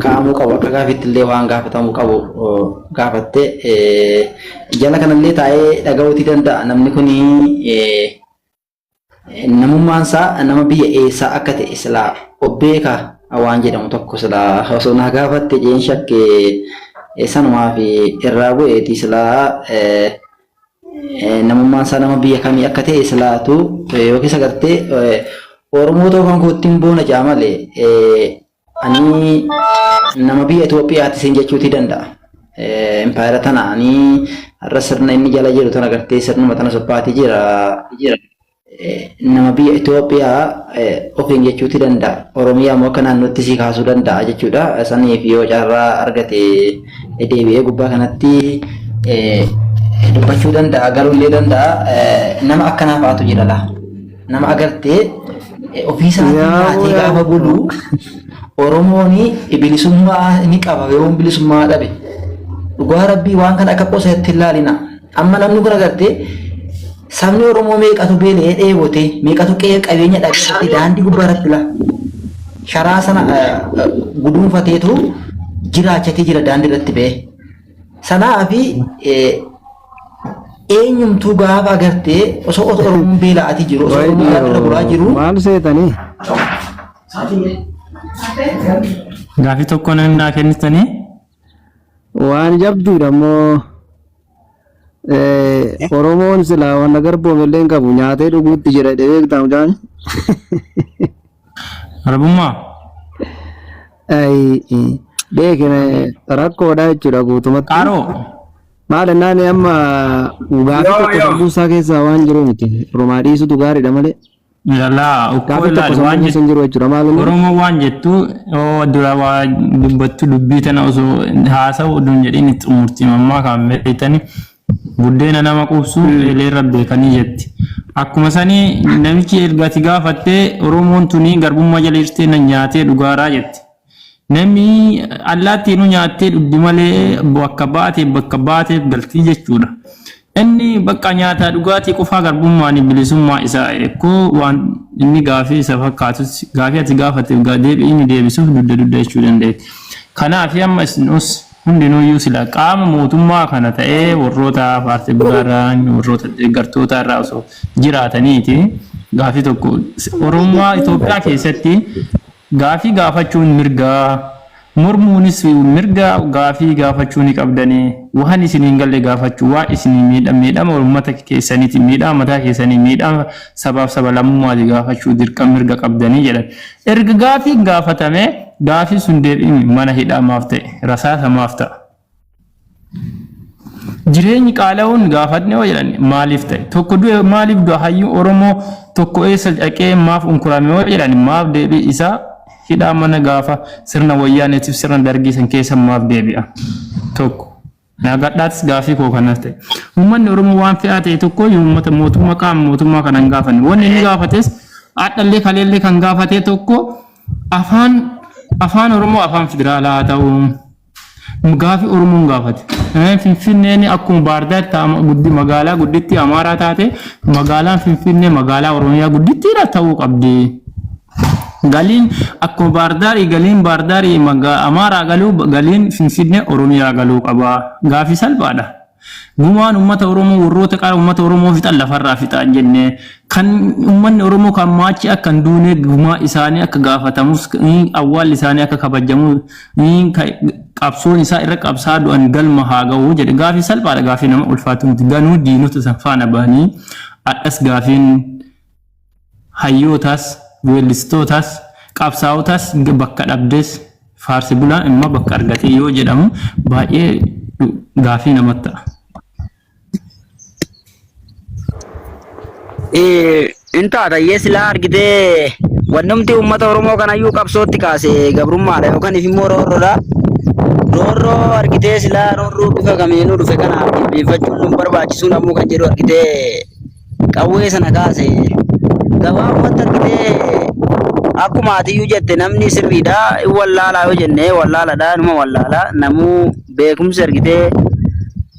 kaa'amuu qabu akka gaafiitti illee waan gaafatamuu qabu gaafatte. Jala kanallee taa'ee dhaga'uutii danda'a. Namni kun namummaan isaa nama biyya eessaa akka ta'e silaa of beeka waan jedhamu tokko silaa osoo naa gaafatte jeen shakke sanumaaf irraa bu'eeti silaa namummaan isaa nama biyya kamii akka ta'e silaatu yookiis agartee Oromoo ta'uu kan koottiin boona jaa malee ani nama biyya Itoophiyaati siin jechuutii danda'a. Impaayera tana ani har'a sirna inni jala jiru tana agartee sirnuma tana suphaatii jira. Nama biyya Itoophiyaa ofiin jechuutii danda'a. Oromiyaa immoo akka naannootti sii kaasuu danda'a jechuudha. Saniif yoo carraa argate deebi'ee gubbaa kanatti dubbachuu danda'a galuu illee danda'a. Nama akkanaa fa'aatu jira laa. Nama agartee ofii isaatii Yaa nyaatee gaafa bulu Oromoon bilisummaa ni qaba yeroo bilisummaa dhabe. Dhugaa rabbii waan kana akka qosaatti hin laalina. Amma namni kun agartee sabni Oromoo meeqatu beela'ee dheebote meeqatu qe'ee qabeenya dhabee daandii gubbaa irratti la sharaa sana guduunfateetu jiraachatee jira daandii irratti ba'ee. Sanaa fi eenyumtuu gaafa agartee osoo Oromoon beela'atii jiru osoo Wayi Oromoon daandii irra bulaa dhiiroo jiru maal seetanii? Gaafii tokko nan naa kennitanii? Waan jabduudha immoo Oromoon silaa waan garboome illee hin qabu nyaatee dhuguutti jira jedhee beektaa mucaan. Rabummaa? Ayi beekne rakkoodha jechuudha guutumatti. Qaaroo? Maal ennaan amma gaafii Yoo tokko yoo. sammuu isaa keessaa waan jiru miti. Oromaa dhiisutu gaariidha malee. Lallaa ukkoo Gaafii tokko ilaali sammuu waan keessa jettu hin jiru jechuudha. Maal inni Oromoo waan jettu yoo dura waa dubbattu dubbii tana osoo haasa'u oduun jedhin itti xumurti mammaa kan beektani buddeena nama quubsu eleerra beekanii jetti. Akkuma sanii namichi erga ati gaafattee Oromoon tuni garbummaa jala jirtee na nyaatee dhugaaraa jetti. Namni allaattiinuu nyaattee dhugdi malee bakka baateef bakka baateef galtii jechuudha. Inni bakka nyaataa dhugaatii qofaa garbummaan bilisummaa isaa eekkoo waan inni gaafii isa fakkaatus gaafii ati gaafateef deebii inni deebisuuf dugda dugda jechuu dandeetti. Kanaaf amma isinus hundinuuyyuu sila qaama mootummaa kana ta'ee warroota paartii biraarraa warroota deeggartoota irraa osoo jiraataniiti gaafii tokko Oromummaa Itoophiyaa keessatti Gaafii gaafachuun mirga, mormuunis mirga gaafii gaafachuu ni qabdani. Waan isinii hin galle gaafachuu, waan isinii miidha, miidhama ummata keessaniiti, miidhama mataa keessanii, miidhama sabaaf sablammummaati gaafachuu dirqama mirga qabdanii jedhan. Erga gaafiin gaafatame, gaafii sun deebiin mana hidhaa maaf ta'e? Rasaasa maaf ta'a? Jireenyi qaala'uun gaafadne yoo jedhan maaliif ta'e? Tokko du'e maaliif du'a hayyuu Oromoo tokko eessa dhaqee maaf unkurame yoo jedhan maaf deebii isaa hidhaa mana gaafa sirna wayyaaneetiif sirna dargii san keessa maaf deebi'a? Tokko. Naagadhaatis gaafii koo kanas ta'e. Uummanni Oromoo waan fe'aa ta'e tokko uummata mootummaa qaama mootummaa kana hin gaafanne. Wanni inni gaafates hadhallee kaleellee kan gaafatee tokko afaan afaan Oromoo afaan federaalaa haa ta'u. Gaafii Oromoon gaafate. Finfinneen akkuma Baardaar magaalaa guddittii Amaaraa taate magaalaan Finfinnee magaalaa Oromiyaa guddittiidha ta'uu qabdi. Galiin akkuma Baardaarii galiin Baardaarii Amaaraa galuu galiin Finfinnee Oromiyaa galuu qaba. Gaafii salphaadha. Gumaan uummata Oromoo warroota qara uummata Oromoo fixan lafarraa fixaan jenne kan uummanni Oromoo kan maachi akka hin duune gumaa isaanii akka gaafatamus awwaalli isaanii akka kabajamu qabsoon isaa irra qabsaa du'an galma haa ga'u jedhe gaafii salphaadha gaafii nama ulfaatu miti ganuu diinota san faana bahanii adhas gaafiin hayyootaas weellistootaas qabsaa'otaas bakka dhabdes faarsi bulaan immoo bakka argatee yoo jedhamu baay'ee gaafii namatti ta'a. In taata iyyee silaa argitee wannumti uummata Oromoo kanayyuu qabsootti kaase gabrummaadha yookaan immoo roorroodha. Roorroo argitee silaa roorroo bifa kamiinuu dhufe kana jilbeeffachuun nu barbaachisuu namuu kan jedhu argitee qawwee sana kaase gabaabumatti argitee akkuma atiyyuu jette namni sirriidha in wallaalaa yoo jenne wallaaladha numa wallaalaa namuu beekumsi argitee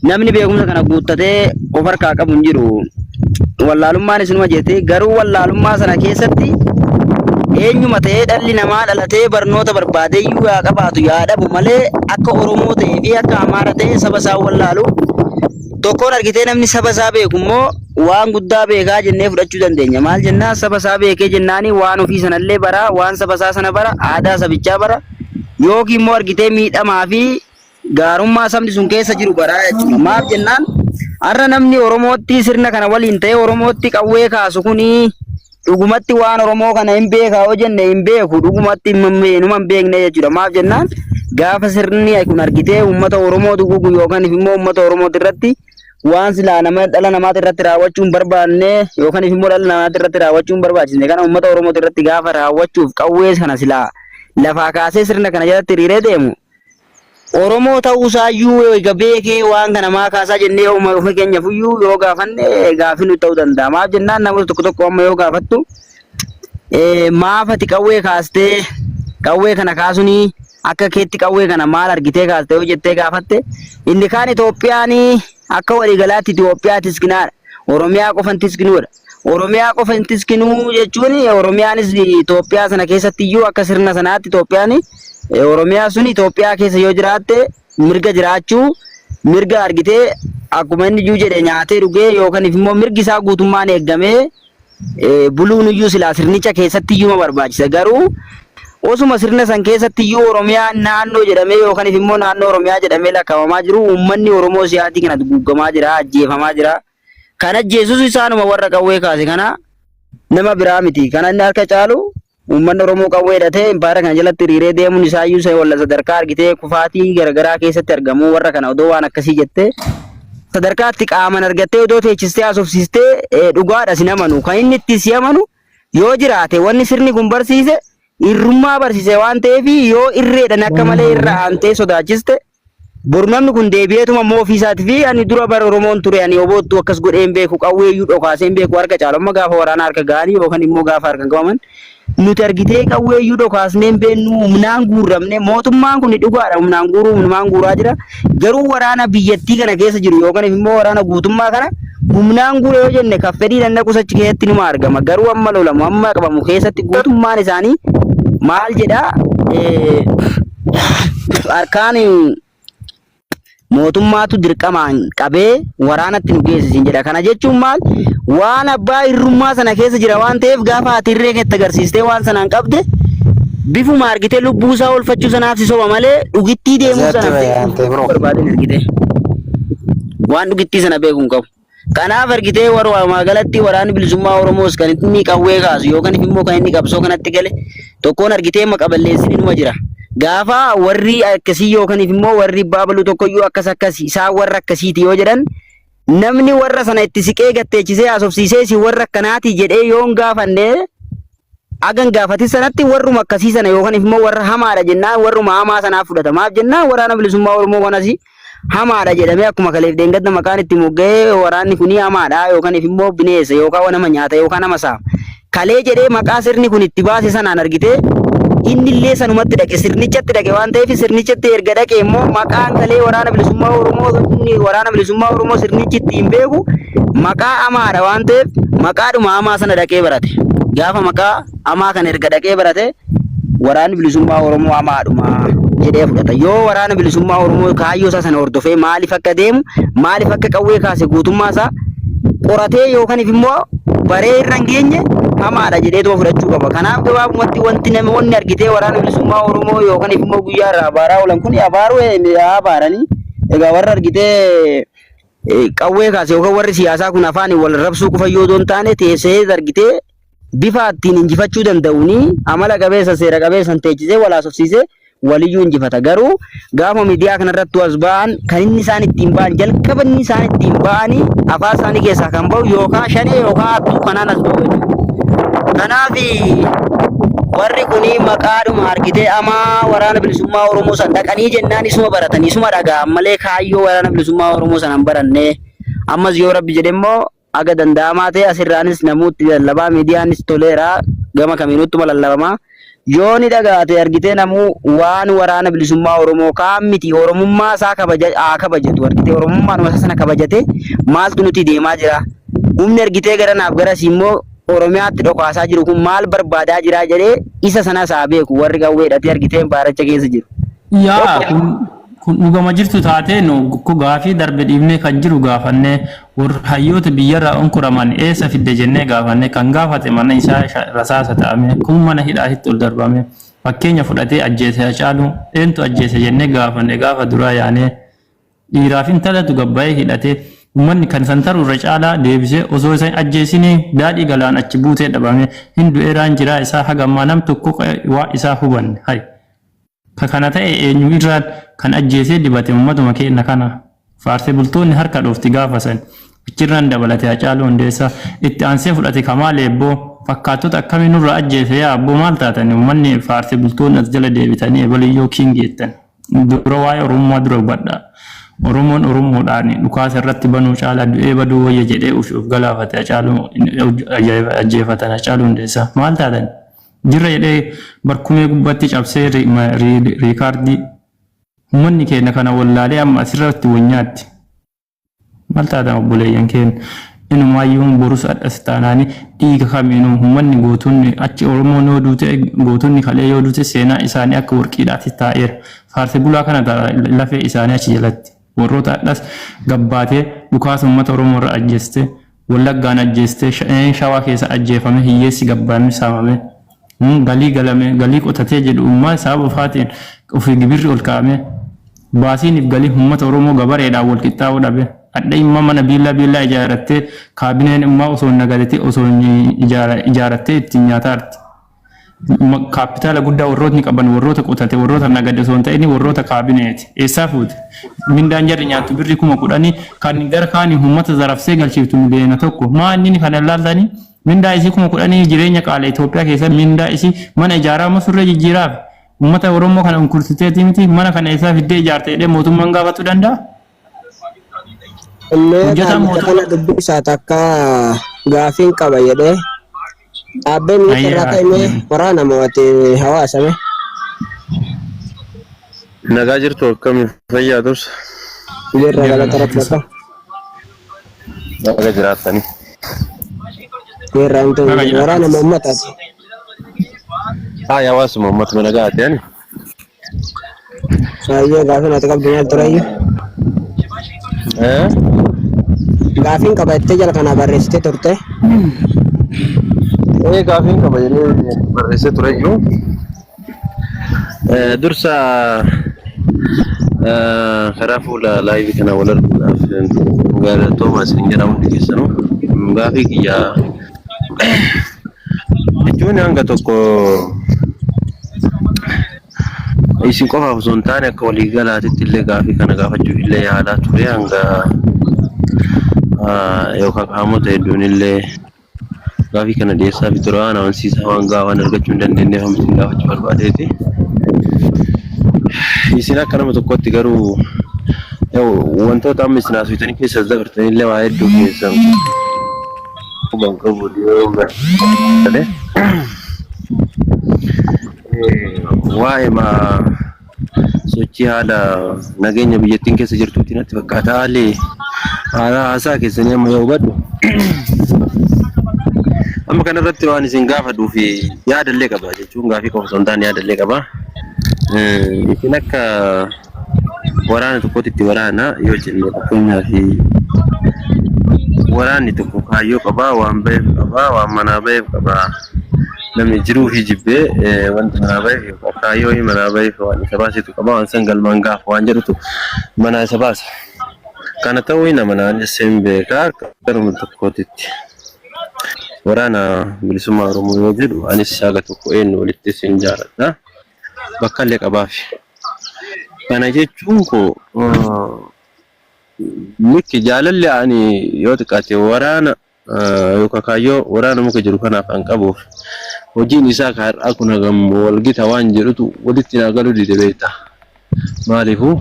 namni beekumsa kana guuttatee of harkaa qabu hin jiru. Wallaalummaan isinuma jirti garuu wallaalummaa sana keessatti Eenyuma ta'ee dhalli namaa dhalatee barnoota barbaadeyyuu yaa qabaatu yaa dhabu malee akka Oromoo ta'ee fi akka Amaara ta'e saba isaa wallaalu. Tokkoon argitee namni saba isaa beeku immoo waan guddaa beekaa jennee fudhachuu dandeenya. Maal jennaa saba isaa beekee jennaani waan ofii sanallee bara, waan saba isaa sana bara, aadaa sabichaa bara yookiin immoo argitee miidhamaa fi gaarummaa sabni sun keessa jiru baraa jechuudha. Maaf jennaan har'a namni Oromootti sirna kana waliin ta'ee Oromootti qawwee kaasu kuni dhugumatti waan Oromoo kana hin beekaa yoo jenne hin beeku dhugumatti numa hin beekne jechuudha. Maaf jennaan gaafa sirni kun argitee uummata Oromoo duguugu yookaan immoo uummata Oromooti irratti waan silaa nama dhala namaati irratti raawwachuu hin barbaanne yookaan immoo dhala namaati irratti raawwachuu hin barbaachisne kana uummata Oromooti irratti gaafa raawwachuuf qawwee kana silaa lafaa kaasee sirna kana jalatti hiriiree deemu Oromoo ta'uusaayyuu eega beekee waan kana maa kaasaa jennee ofuma ofii keenyafuyyuu yoo gaafanne gaafii nutti ta'uu danda'a. Maaf jennaan namoota tokko tokko amma yoo gaafattu maaf ati qawwee kaastee qawwee kana kaasunii akka keetti qawwee kana maal argitee kaaste yoo jettee gaafatte inni kaan Itoophiyaan akka waliigalaatti Itoophiyaa tiskinaadha. Oromiyaa qofan tiskinuudha. Oromiyaa qofa hin tiskinuu jechuun Oromiyaanis Itoophiyaa sana keessatti iyyuu akka sirna sanaatti Itoophiyaan Oromiyaa sun Itoophiyaa keessa yoo jiraatte mirga jiraachuu mirga argitee akkuma inni iyyuu jedhe nyaatee dhugee yookaan immoo mirgi isaa guutummaan eeggamee buluun iyyuu silaa sirnicha keessatti iyyuu ma barbaachisa. Garuu osuma sirna san keessatti iyyuu Oromiyaan naannoo jedhamee yookaan immoo naannoo Oromiyaa jedhamee lakkaa'amaa jiru uummanni Oromoo siyaatii kana duguuggamaa jira, ajjeefamaa jira. Kan ajjeesus isaanuma warra qawwee kaase kana nama biraa miti. Kan inni harka caalu uummanni Oromoo qawwee hidhatee impaayera kana jalatti hiriiree deemuun isaayyuu isa walla sadarkaa argitee kufaatii garaagaraa keessatti argamu warra kana odoo waan akkasii jettee sadarkaatti qaaman argattee odoo teechistee haasofsiistee dhugaadha sin amanu. Kan inni itti si amanu yoo jiraate wanni sirni kun barsiise irrummaa barsiise waan ta'eef yoo irreedhaan akka malee irra aantee sodaachiste Boru namni kun deebi'eetuma immoo ofii isaati fi ani dura bara Oromoon ture ani oboottu akkas godhee hin beeku qawwee iyyuu dhokaasee hin beeku harka caalu amma gaafa waraana harka ga'anii yookaan immoo gaafa harka qabaman nuti argitee qawwee iyyuu dhokaasnee hin beeknu humnaan guurramne mootummaan kun dhugaadha humnaan guuruu humnaan guuraa jira garuu waraana biyyattii kana keessa jiru yookaan immoo waraana guutummaa kana humnaan guure yoo jenne kan fedhii danda'us achi keessatti numa argama garuu amma lolamu amma qabamu keessatti guutummaan isaanii maal jedhaa Harkaan mootummaatu dirqamaan qabee waraanatti nu geessisiin jedha. Kana jechuun maal? Waan abbaa irrummaa sana keessa jira waan ta'eef gaafa ati irree keetti agarsiistee waan sanaan qabde bifuma argitee lubbuu isaa oolfachuu sanaaf si soba malee dhugittii deemuu sana beekuu barbaadin argitee. Waan dhugittii sana beekuu hin qabu. Kanaaf argitee walumaa galatti waraanni bilisummaa Oromoos kan inni qawwee kaasu yookaan immoo kan inni qabsoo kanatti gale tokkoon argitee maqa balleessin inuma jira. Gaafa warri akkasii yookaan immoo warri baabaluu tokkoyyuu akkas akkas isaan warra akkasiiti yoo jedhan namni warra sana itti siqee gatteechisee haasofsiisee isin warra akkanaati jedhee yoon gaafanne hagan gaafatin sanatti warruma akkasii sana yookaan immoo warra hamaadha jennaan warruma hamaa sanaaf fudhata. Maaf jennaan waraana bilisummaa Oromoo kanas hamaadha jedhamee akkuma kaleef dheengadda maqaan itti mogga'ee waraanni kun hamaadha yookaan immoo bineensa yookaan nama nyaata yookaan nama saama. Kalee jedhee maqaa sirni kun itti baase sanaan argitee inni illee sanumatti dhaqe sirnichatti dhaqe waan ta'eef sirnichatti erga dhaqe immoo maqaan kalee waraana bilisummaa Oromoo inni waraana bilisummaa Oromoo sirnichi ittiin beeku maqaa hamaadha waan ta'eef maqaadhuma hamaa sana dhaqee barate. Gaafa maqaa hamaa kana erga dhaqee barate waraanni bilisummaa Oromoo hamaadhuma jedhee fudhata. Yoo waraana bilisummaa Oromoo kaayyoo isaa sana hordofee maaliif akka deemu maaliif akka qawwee kaase guutummaa isaa qoratee yookaan immoo baree irra hin geenye hamaadha jedheetuma fudhachuu qaba. Kanaaf gabaabumatti wanti namoonni argitee waraana bilisummaa Oromoo yookaan immoo guyyaa irraa abaaraa oolan kun abaaruu abaaranii egaa warra argitee qawwee kaase yookaan warri siyaasaa kun afaan wal rabsuu qofa yoo hin taane teessee argitee bifa ittiin injifachuu danda'uuni amala qabeessa seera qabeessan teechisee wal haasofsiisee waliyyuu injifata. Garuu gaafa miidiyaa kanarratti as ba'an kan inni isaan ittiin ba'an jalqaba inni isaan ittiin ba'anii afaan isaanii keessaa kan ba'u yookaan shanee yookaan hattuu kanaan as ba'u jechuudha. Kanaaf warri kuni maqaadhuma argitee amaa waraana bilisummaa Oromoo san dhaqanii jennaan isuma baratanii isuma dhaga'an malee kaayyoo waraana bilisummaa Oromoo sana hin baranne. Ammas yoo rabbi jedhe immoo Haga danda'amaa ta'e asirraanis namuutti lallabaa miidiyaanis toleera gama kamiinuuttuma lallabamaa. Yoo ni dhagaate argitee namuu waan waraana bilisummaa Oromoo kaan miti Oromummaa isaa kabaja haa kabajatu argitee Oromummaanuma isaa sana kabajatee maaltu nuti deemaa jira. Humni argitee gara naaf garasii immoo Oromiyaatti dhokaasaa jiru kun maal barbaadaa jiraa jedhee isa sanas haa beeku warri qawwee hidhatee argitee baaracha keessa jiru. Yaa kun kun dhugama jirtu taatee nu gaafii darbe dhiibnee kan jiru gaafannee warra hayyoota biyyarraa onkuraman eessa fidde jennee gaafanne kan gaafate mana isaa rasaasa ta'ame kun mana hidhaatitti ol darbame fakkeenya fudhatee ajjeese Hacaaluu eentu ajjeese jennee gaafanne gaafa duraa yaanee dhiiraaf intalatu gabbaa'ee hidhatee uummanni kan san taru irra caalaa deebisee osoo isa hin ajjeesinii daadhii galaan achi buutee dhabame hin du'eeraan jiraa isaa haga ammaa nam tokko waa isaa hubanne hay. Ka kana ta'e eenyu irraan kan ajjeesee dibate uummatuma keenya kana faarsee bultoonni harka dhoofti gaafa san achirraan dabalate Hacaaluu Hundeessaa itti aansee fudhate Kamaal Eebboo fakkaattota akkamii nurraa ajjeese yaa abboo maal taatani uummanni faarsee bultoonni as jala deebitanii ebaliyyoo king jettan dura waa'ee Oromummaa dura hubadhaa. Oromoon Oromoodhaan dhukaasa irratti banuu caalaa du'ee baduu wayya jedhee of galaafate Hacaaluu ajjeefatan Hacaaluu Hundeessaa maal taatan? Jirra jedhee barkumee gubbatti cabsee riikaardii uummanni keenya kana wallaalee amma asirratti wonyaatti. Maal taatan obboleeyyan keenya? Inumaayyuu borus hadhas taanaani dhiiga kamiinuu uummanni gootonni achi Oromoon yoo duute gootonni kalee yoo duute seenaa isaanii akka warqiidhaatti taa'eera. Faarse bulaa kana lafee isaanii achi jalatti. Warroota hadhas gabbaatee dhukaasa uummata Oromoo irra ajjeeste Wallaggaan ajjeeste Shawaa keessa ajjeefame hiyyeessi gabbaame saamame galii galame galii qotatee jedhu ummaa sababa ofaatiin ofii gibirri ol kaa'ame baasiiniif galii uummata Oromoo gabareedhaan wal qixxaa'uu dhabe. Hadha immoo mana biillaa biillaa ijaarrattee kaabineen immoo osoo hin nagadatee osoo ijaarrattee ittiin nyaataarti. Kaapitaala guddaa warrootni qaban warroota qotate warroota nagade osoo hin ta'in warroota kaabineeti. Eessaa fuute? Mindaan jarri nyaattu birri 10,000 kan gara kaanii uummata zarafsee galchiiftu 1 miliyoona. Maa inni kana ilaaltanii mindaa isii 10,000 jireenya qaala Itoophiyaa keessa mindaa isii mana ijaaraa moo surree jijjiiraaf? Uummata Oromoo kana unkursiteeti miti mana kana eessaa fiddee ijaarte jedhee mootummaan gaafachuu danda'a? Illee Hojjetaan qaallicha mootummaa. kana dubbisaa takka gaafiin qaba jedhee dhaabbee miidha irraa Ayyaa. ka'ime waraana mo'ate hawaasame. Nagaa jirtu akkamii fayyaa tursa? Jirra Jirra galata rabbi galata. akka. Naga jiraattanii. Jirra hamtuu Naga hin jiru waraana jiraatan. uummataati. Haa hawaasuma uummatuma nagaa ta'an. Saayyee gaafiin ati qabdu maal tureyyuu? Gaafiin qaba jettee jala kanaa barreessitee turte. Ee gaafiin qaba jedhee barreessee tureyyuu. Dursa karaa fuula live kana wal arguudhaaf galatoomaa isin jedha hundi keessanuu. Gaafii kiyya jechuun hanga tokko isin qofaaf osoo hin taane akka waliigalaatitti illee gaafii kana gaafachuuf illee yaalaa ture hanga yookaan qaamota hedduun illee gaafii kana dhiyeessaa fi ture waan amansiisaa waan gahaa waan argachuu hin dandeenyeef amma isin gaafachuu barbaadeeti. Isin akka nama tokkotti garuu wantoota amma isin haasofitanii keessa dabartanii illee waa hedduu keessan quban qabu yoo galee waa'ee maa sochii haala nageenya biyyattiin keessa jirtuuti natti fakkaata. Haalli haala haasaa keessanii amma yoo hubadhu amma kanarratti waan isin gaafadhuu fi yaadallee qaba jechuun gaafii qofa osoo hin taane yaadallee qaba. Isin akka waraana tokkotti itti waraana yoo jenne fakkeenyaaf waraanni tokko kaayyoo qaba, waan ba'eef qaba, waan manaa ba'eef qaba. Namni jiruu fi jibbee wanti manaa ba'eef yookaan kaayyoo manaa ba'eef waan isa baasetu qaba, waan san galmaan gaafa waan jedhutu manaa isa baasa. Kana ta'uu hin amanaan isin beekaa garuma tokkootitti. Waraana bilisummaa Oromoo yoo jedhu anis haga tokko eenyu walitti isin jaaladha. Bakka illee qabaafi. Kana jechuun koo mikki jaalalli ani yoo xiqqaate waraana yookaan kaayyoo waraana muka jiru kanaaf an qabuuf hojiin isaa ka har'aa kun hagam walgita waan jedhutu walitti naa galuu dide beekta. Maaliifuu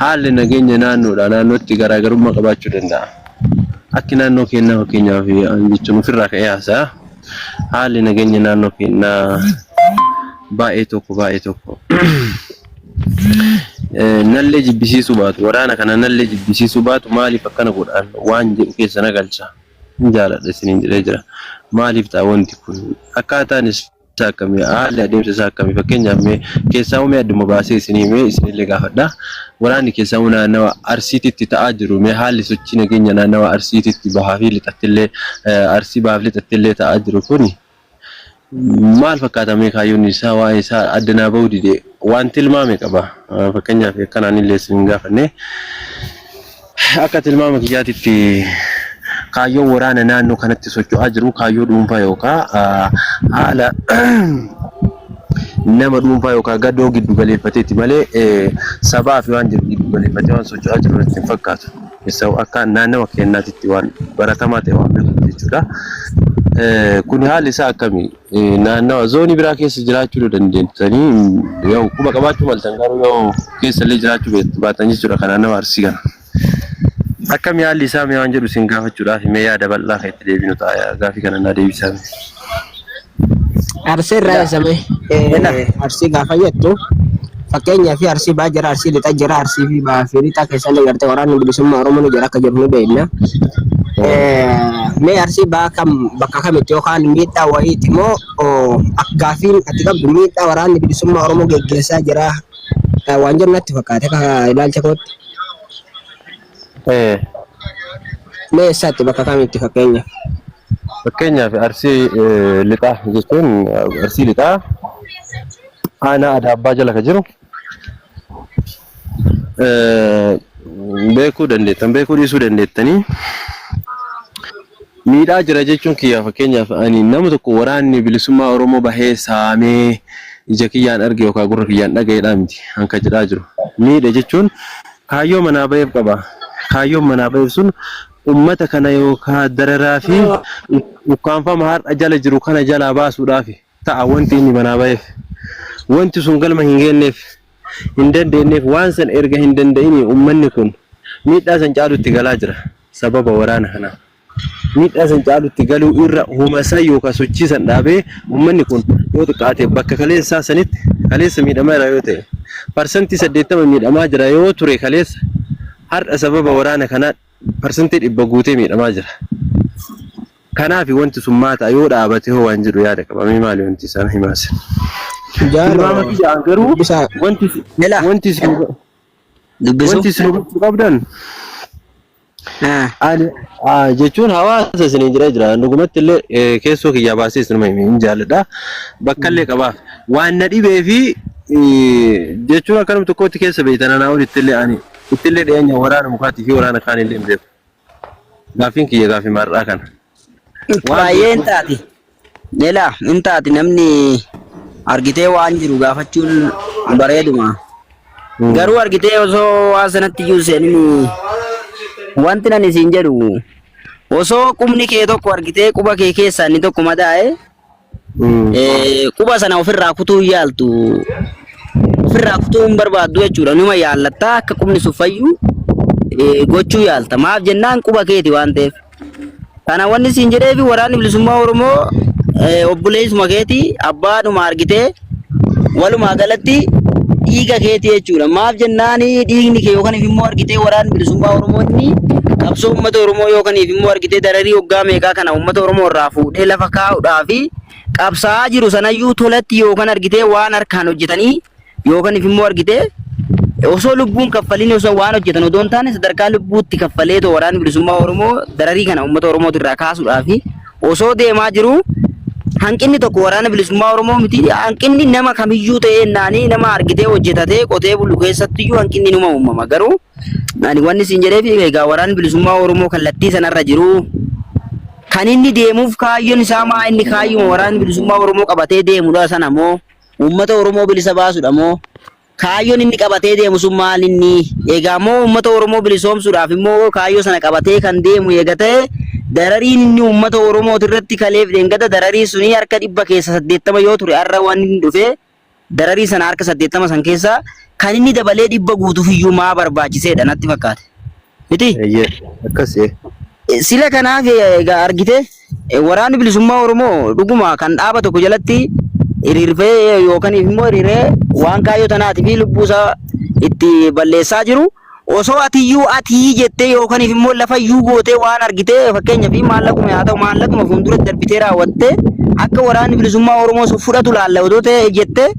haalli nageenya naannoodhaa naannootti garaagarummaa qabaachuu danda'a. Akki naannoo keenyaa fakkeenyaaf an jechuun ofirraa ka'ee haasa'a. Haalli nageenya naannoo keenyaa baay'ee tokko baay'ee tokko. Nallee jibbisiisuu baatu waraana kana nallee jibbisiisuu baatu maaliif akkana godhaan waan jedhu keessa na galcha. Hin jaaladha isiniin jedhee jira. Maaliif ta'a wanti kun? Akkaataan isaa akkamii? Haalli adeemsa isaa akkamii? Fakkeenyaaf mee keessaa mee adduma baasee isinii mee isinillee gaafadha. Waraanni keessaa naannawa Arsiititti ta'aa jiru mee haalli sochii nageenya naannawa Arsiititti bahaa fi lixattillee Arsii bahaa fi lixattillee ta'aa jiru kuni maal fakkaata mee kaayyoon isaa waa'ee isaa adda naa bahuu dide waan tilmaame qaba. Fakkeenyaaf akkanaan illee isin hin gaafanne. Akka tilmaama kiyyaatitti kaayyoon waraana naannoo kanatti socho'aa jiru kaayyoo dhuunfaa yookaan haala nama dhuunfaa yookaan gadoo giddu galeeffateeti malee sabaa fi waan jiru giddu galeeffatee waan socho'aa jiru natti hin fakkaatu. Keessaa akka naannawa keenyaatitti waan baratamaa ta'e waan beekuuf jechuudha. Kun haalli isaa akkami? Naannawa zoonii biraa keessa jiraachuu dandeessanii yoo quba qabaachuu maltan garuu yoo keessa illee jiraachuu baatan jechuudha kan naannawa Arsii kana. Akkami haalli isaa mee waan jedhu isin gaafachuudhaaf mee yaada bal'aa kan itti deebinu ta'a gaafii kana naa deebisaa. Arsii irraa eessame Arsii gaafa jettu fakkeenyaaf Arsii ba'aa jira, Arsii lixa jira, Arsii fi ba'aa fi lixa keessallee gartee waraanni bilisummaa Oromoo ni jira akka jiru ni beekna. Mee Arsii ba'aa kam bakka kamitti yookaan miidhaa wayiiti moo gaafiin ati qabdu miidhaa waraanni bilisummaa Oromoo geggeessaa jira waan jedhu natti fakkaate akka ilaalcha kootti. Mee eessaatti bakka kamitti fakkeenyaaf? Fakkeenyaaf Arsii lixaa jechuun Arsii lixaa aanaa Adaabbaa jala ka jiru beekuu dandeettan beekuu dhiisuu dandeettanii miidhaa jira jechuun kiyya fakkeenyaaf ani nama tokko waraanni bilisummaa Oromoo bahee saamee ija kiyyaan arge yookaan gurra kiyyaan dhaga'eedhaa miti hanka jedhaa jiru. Miidha jechuun kaayyoo manaa baheef qaba. Kaayyoon manaa baheef sun ummata kana yookaan dararaa fi ukkaanfama har'a jala jiru kana jalaa baasuudhaaf ta'a wanti inni manaa baheef. Wanti sun galma hin geenyeef hin dandeenyeef waan san erga hin danda'ini ummanni kun miidhaa san caalutti galaa jira sababa waraana kanaa. Miidhaa san caalutti galuu irra huma san yookaan sochii san dhaabee ummanni kun yoo xiqqaate bakka kaleessaa sanitti kaleessa miidhamaa jira yoo ta'e 80% miidhamaa jira yoo ture kaleessa har'a sababa waraana kanaa 100% guutee miidhamaa jira. Kanaaf wanti sun maata yoo dhaabate hoo waan jedhu yaada qaba. Mee maali wanti isaan himaase? Tilmaama kiyyaan garuu wanti wanti isin wanti isin hubachuu qabdan ani jechuun hawaasa isiniin jira jira. Dhugumatti illee keessoo kiyyaa baasee isinuma hime hin jaalladha. Bakka illee qabaaf. Waan na dhibee fi jechuun akka nama tokkootti keessa beektan anaa olitti illee ani itti illee dhiyeenya waraana mukaatii fi waraana kaan illee hin beeku. Gaaffiin kiyya gaaffii mar'aa kana. Waan Baay'ee hin taati. Ela hin taati namni argitee waan jiru gaafachuun bareeduma. Garuu argitee osoo waan sanatti iyyuu seenin wanti nan isin jedhu osoo qubni kee tokko argitee quba kee keessaa inni tokko madaa'e Quba sana ofirraa kutuu hin yaaltu. Ofirraa kutuu hin barbaaddu jechuudha. Numa yaallattaa akka qubni sun fayyu gochuu yaalta. Maaf jennaan quba keeti waan ta'eef. Kana wanni siin jedheefi waraanni bilisummaa Oromoo obboleessuma keeti abbaadhuma argitee walumaa galatti dhiiga keeti jechuudha. Maaf jennaan dhiigni kee yookaan immoo argitee waraanni bilisummaa Oromoo inni qabsoo uummata Oromoo yookaan immoo argitee dararii waggaa meeqaa kana uummata Oromoo irraa fuudhee lafa kaa'uudhaa fi qabsaa'aa jiru sanayyuu tolatti yookaan argitee waan harkaan hojjetanii yookaan immoo argitee osoo lubbuun kaffaliin osoo waan hojjetan odoo hin taane sadarkaa lubbuutti kaffalee too waraanni bilisummaa Oromoo dararii kana uummata Oromootu irraa kaasuudhaa fi osoo deemaa jiru hanqinni tokko waraana bilisummaa Oromoo miti hanqinni nama kamiyyuu ta'ee naanii nama argitee hojjetatee qotee bulu keessattiyyuu hanqinni numa uumama garuu ani wanni siin jedheef egaa waraanni bilisummaa Oromoo kallattii sanarra jiru kan inni deemuuf kaayyoon isaa maa inni kaayyuma waraanni bilisummaa Oromoo qabatee deemudha sana moo uummata Oromoo bilisa baasudha moo Kaayyoon inni qabatee deemu sun maal inni? Egaa immoo uummata Oromoo bilisoomsuudhaaf immoo kaayyoo sana qabatee kan deemu eega ta'e darariin inni uummata Oromooti irratti kaleef dhengada dararii sunii harka 80% yoo ture har'a waan inni dhufe dararii sana harka 80 san keessaa kan inni dabalee 100 guutuuf iyyuu maa barbaachiseedha natti fakkaate. Miti? Eeyyee akkasi. Sila kanaaf egaa argite waraanni bilisummaa Oromoo dhuguma kan dhaaba tokko jalatti hiriirfee yookaan immoo hiriiree waan kaayyoo tanaatii fi lubbuu isaa itti balleessaa jiru Osoo atiyyuu atii jettee yookaan immoo lafayyuu gootee waan argitee, fakkeenyaaf maallaquma haa ta'u, maallaquma fuulduratti darbitee raawwattee akka waraanni bilisummaa Oromoo sun fudhatu laalla otoo ta'e jettee,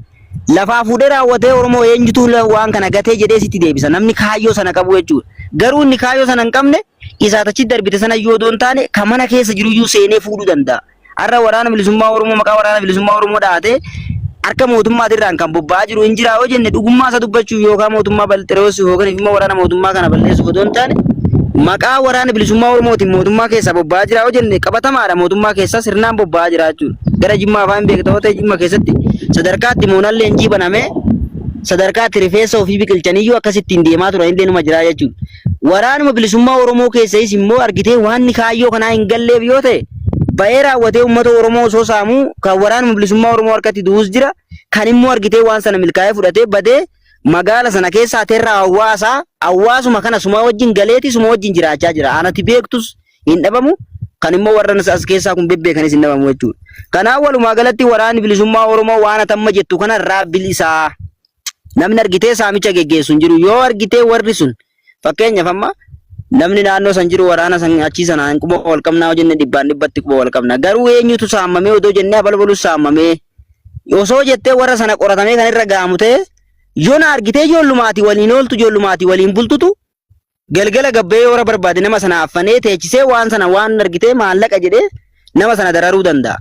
lafaa fuudhee raawwatee Oromoo eenyutu waan kana gatee jedhee sitti deebisa, namni kaayyoo sana qabu jechuudha. Garuu inni kaayyoo sana hin qabne isaa achi darbite sana iyyuu odoo hin taane kan mana keessa jiruyyuu seenee fuudhuu danda'a. Har'a waraana bilisummaa Oromoo maqaa waraana bilisummaa Oromoo dhahatee harka mootummaatirraan kan bobba'aa jiru hin jiraa yoo jenne, dhugummaa isa dubbachuuf yookaan mootummaa balxireessuuf yookaan immoo waraana mootummaa kana balleessuuf otoo hin taane, maqaa waraana bilisummaa Oromootiin mootummaa keessaa bobba'aa jira yoo jenne, qabatamaadha, mootummaa keessaa sirnaan bobba'aa jira jechuudha. Gara Jimmaa afaan beekta yoo ta'e, Jimma keessatti sadarkaatti moonaan leenjii banamee sadarkaatti rifeensa ofii biqilchaniyyuu akkasittiin deemaa turan illee numa jira jechuudha. Waraanuma bilisummaa Oromoo keessayis immoo argitee waan kaayyoo kanaa hin galleef yoo ta'e, ba'ee raawwatee uummata Oromoo osoo saamuu kan waraanuma bilisummaa Oromoo harkatti du'us jira. Kan immoo argitee waan sana milkaa'ee fudhatee badee magaala sana keessaa terra hawaasaa hawaasuma kana suma wajjin galeeti suma wajjin jiraachaa jira. Anati beektus hin dhabamu. Kan immoo warra as keessaa kun bebbeekanis hin dhabamu jechuudha. Kanaaf walumaa galatti waraanni bilisummaa Oromoo waan atamma jettu kanarraa bilisaa. Namni argitee saamicha geggeessu hin jiru. Yoo argitee warri sun, fakkeenyaaf, amma namni naannoo san jiru waraana san achii sanaan quba wal qabnaa yoo jenne, dhibbaan dhibbatti quba wal qabna. Garuu eenyutu saamamee odoo jennee, abalbalus saamamee osoo jettee, warra sana qoratamee kan irra ga'amu ta'e, yoo na argitee ijoollumaatii waliin ooltu, ijoollumaatii waliin bultutu galgala gabbee yoo barbaade nama sana affanee teechisee waan sana waan argitee maallaqa jedhee nama sana dararuu danda'a.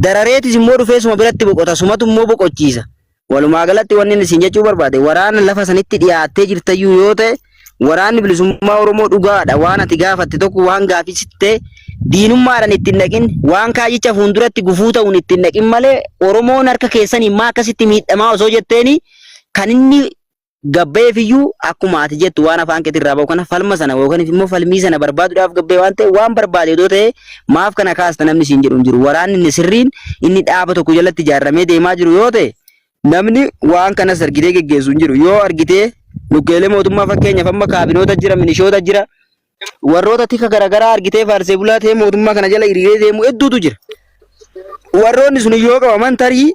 Darareetis immoo dhufee suma biratti boqota, sumatu immoo boqochiisa. Walumaa galatti wanni inni isin jechuu barbaade, waraana lafa sanitti dhiyaattee jirtayyuu yoo ta'e, waraanni bilisummaa Oromoo dhugaadha, waan ati gaafatte tokko waan gaafisitte diinummaadhaan ittiin dhaqin, waan kaayyicha fuulduratti gufuu ta'uun ittiin dhaqin malee, Oromoon harka keessanii maa akkasitti miidhamaa osoo jetteeni, kan inni gabbeefiyyuu akkuma ati jettu waan afaan keetirraa bahu kana falma sana yookaan immoo falmii sana barbaaduudhaaf gabbee waan ta'e, waan barbaade odoo ta'e maaf kana kaasta namni siin jedhu hin jiru. Waraanni inni sirriin inni dhaaba tokko jalatti ijaarramee deemaa jiru yoo ta'e, namni waan kanas argitee geggeessu hin jiru. Yoo argitee lukkeelee mootummaa, fakkeenyaaf amma kaabinoota jira, minishoota jira, warroota tika garaagaraa argitee faarsee bulaa ta'ee mootummaa kana jala hiriiree deemu hedduutu jira. Warroonni sun yoo qabaman, tarii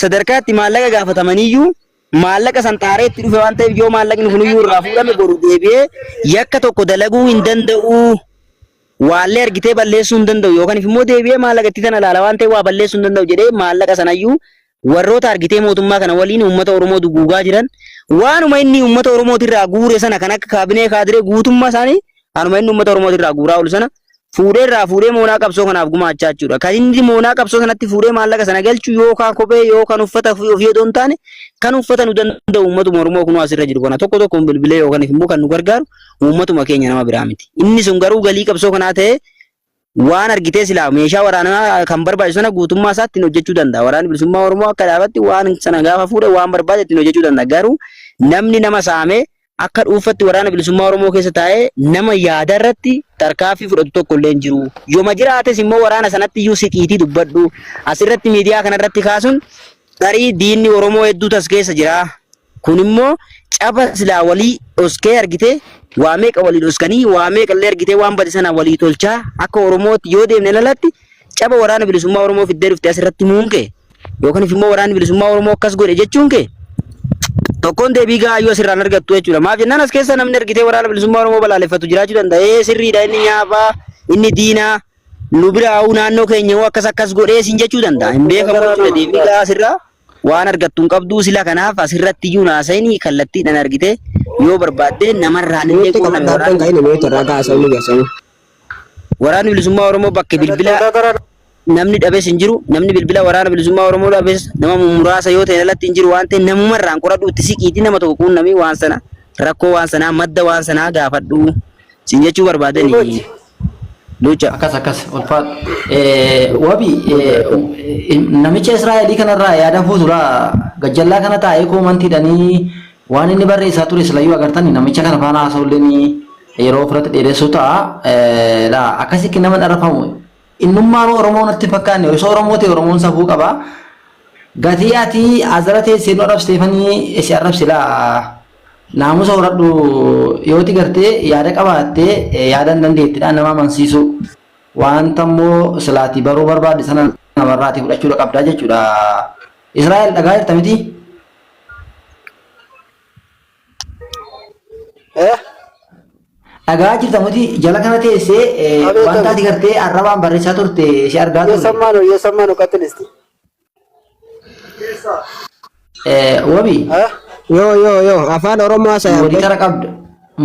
sadarkaatti maallaqa gaafatamaniyyuu maallaqa san xaaree itti dhufe waan ta'eef, yoo maallaqni kuniyyuu irraa fuudhame boru deebi'ee yakka tokko dalaguu hin danda'u. Waallee argitee balleessuu hin danda'u yookaan immoo deebi'ee maallaqa itti tana ilaala waan ta'eef waa balleessuu hin danda'u jedhee, maallaqa sanayyuu warroota argitee mootummaa kana waliin uummata Oromoo duguugaa jiran, waanuma inni uummata Oromootirraa guure sana, kan akka kaabinee kaadiree guutummaa isaanii, anuma inni uummata Oromootirraa guuraa oolu sana fuudhee irraa fuudhee moonaa qabsoo kanaaf gumaachaa jechuudha. Kan inni moonaa qabsoo sanatti fuudhee maallaqa sana galchu yookaan kophee yookaan uffata ofii odoo hin taane, kan uffata nu danda'u uummatuma Oromoo kunuu asirra jiru kana tokko tokkoon bilbilee yookaan immoo kan nu gargaaru uummatuma keenya, nama biraa miti. Inni sun garuu galii qabsoo kanaa ta'ee waan argitee silaa meeshaa waraanaa kan barbaachisu sana guutummaa isaa ittiin hojjechuu danda'a. Waraanni bilisummaa Oromoo akka dhaabatti waan sana gaafa fuudhe waan barbaade ittiin hojjechuu danda'a. Garuu namni nama saamee akka dhuunfatti waraana bilisummaa Oromoo keessa taa'ee nama yaada irratti tarkaanfii fudhatu tokko illee hin jiru. Yooma jiraates immoo waraana sanatti iyyuu siqiitii dubbadhu. Asirratti miidiyaa kanarratti kaasuun tarii diinni Oromoo hedduutu as keessa jira. Kun immoo caba silaa walii dhoskee argitee waa meeqa walii dhoskanii, waa meeqa illee argitee waan bade sana walii tolchaa akka Oromootti yoo deemne lalatti, caba waraana bilisummaa Oromoo fiddee dhufte asirratti muun kee yookaan immoo waraanni bilisummaa Oromoo akkas godhe jechuun kee tokkoon deebii gaayyuu asirraan argattu jechuudha. Maaf jennaan, as keessa namni argitee waraana bilisummaa Oromoo balaaleffatu jiraachuu danda'a. Ee, sirriidha, inni nyaafaa, inni diinaa nu biraa huu naannoo keenya hoo akkas akkas godhee siin jechuu danda'a. Hin beekamu jechuudha, deebii gahaa asirraa waan argattu hin qabdu sila. Kanaaf asirratti iyyuu naasa'ini kallattiidhaan argite yoo barbaadde namarraan illee Mute quunname qabadha abbaan waraanni kan inni mute irraa kaasanii geessanii. Waraanni bilisummaa Oromoo bakka bilbila namni dhabes hin jiru, namni bilbila waraana bilisummaa Oromoo dhabes nama muraasa yoo ta'e alatti hin jiru waan ta'e, namumarraan qoradhu, itti siqiitii nama tokko quunnamii waan sana, rakkoo waan sanaa, madda waan sanaa gaafadhu siin jechuu barbaadani. Lucha. Akkas akkas, ulfaadhu. Wabi, namicha Israa'elii kanarraa yaada fuuturaa gajjallaa kana taa'ee koomantiidhanii waan inni barreessaa ture silayyuu agartanii, namicha kana faana haasa'ulleen yeroo ofirratti dheeressuu ta'a. Laa, akkasitti nama dharrafamu. Innummaan Oromoo natti fakkaanne, osoo Oromoo ta'e Oromoon safuu qaba. Gatii ati azara teessee nu arrabsiteefanii si arrabsi laa. Naamusa horadhu, yooti gartee yaada qabaattee yaada hin dandeettidhaan nama amansiisu. Wanta immoo silaatii baruu barbaadde sana namarraatii fudhachuudha qabdaa jechuudha. Israa'el, dhagaa jirta miti? Eh? Dhagaa jirta miti jala kana teessee Abeet, wanta abeet. ati gartee arrabaan barreessaa turte si argaa turre. እየሰማ ነው እየሰማ ነው። ቀጥል እስቲ። Wabi እ? Yoo yoo yoo afaan Oromoo haasa'e mooditara qabda.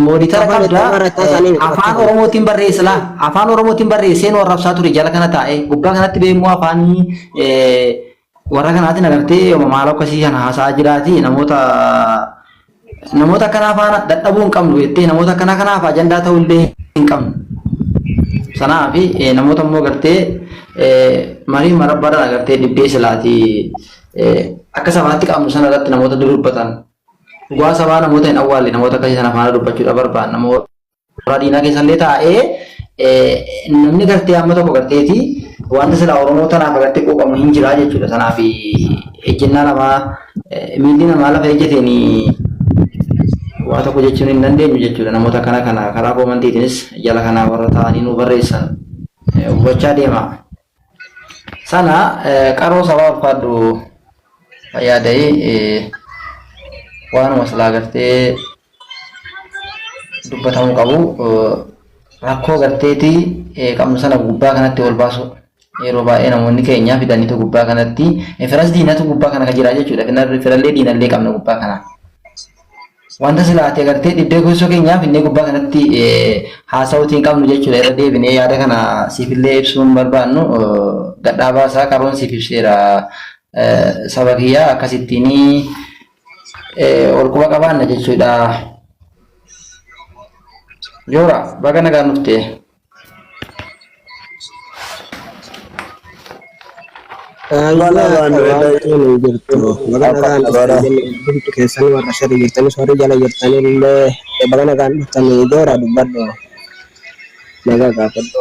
Mooditara Afaan qabda. itti barataa isaanii Afaan Oromootiin barreessa laa. Afaan Oromootiin barreessee nu arrabsaa ture jala kana taa'ee gubbaa kanatti beekmoo afaanii warra kanaatiin agartee maal akkasii kana haasa'aa jiraati namoota namoota akkanaa faana dadhabuu hin qabnu jettee namoota akkanaa kanaaf ajandaa ta'uu illee hin qabnu. Sanaa fi namoota immoo gartee marii marabbaadhaan agartee dhibdee silaati akka sabaatti qabnu sana irratti namoota dubbatan. Dhugaa sabaa namoota hin awwaalle namoota akkasii sana faana dubbachuudha barbaanna. Mooraa diinaa keessallee taa'ee namni gartee amma tokko garteeti wanta silaa Oromoo tanaaf agartee quuqamu hin jiraa jechuudha. Sanaaf ejjennaa namaa miilli namaa lafa ejjeteen waa tokko jechuun hin dandeenyu jechuudha. Namoota akkana kana karaa koomantiitiinis jala kanaa warra ta'anii nu barreessan hubachaa deema. Sana qaroo sabaa ulfaadhu fayyaada'ee waanuma silaa gartee dubbatamuu qabu rakkoo garteeti qabnu sana gubbaa kanatti ol baasu yeroo baay'ee namoonni keenya fidaniitu gubbaa kanatti firas diinatu gubbaa kana kan jira jechuudha. Firallee diinallee qabna gubbaa kana. Wanta silaatee gartee dhibdee gosa keenyaaf inni gubbaa kanatti haasa'uutiin qabnu jechuudha. Irra deebinee yaada kana siifillee ibsuun barbaannu gadhaa baasaa qaroon siif ibseera. Saba kiyyaa akkasittiin ol quba qabaanna jechuudha. Joora baga nagaan dhufte. Jirtu baga nagaan dhuftan jirtu keessan warra sirri jirtanis warri jala jirtanillee baga nagaan dhuftan joora dubbadhu nagaa gaafadhu.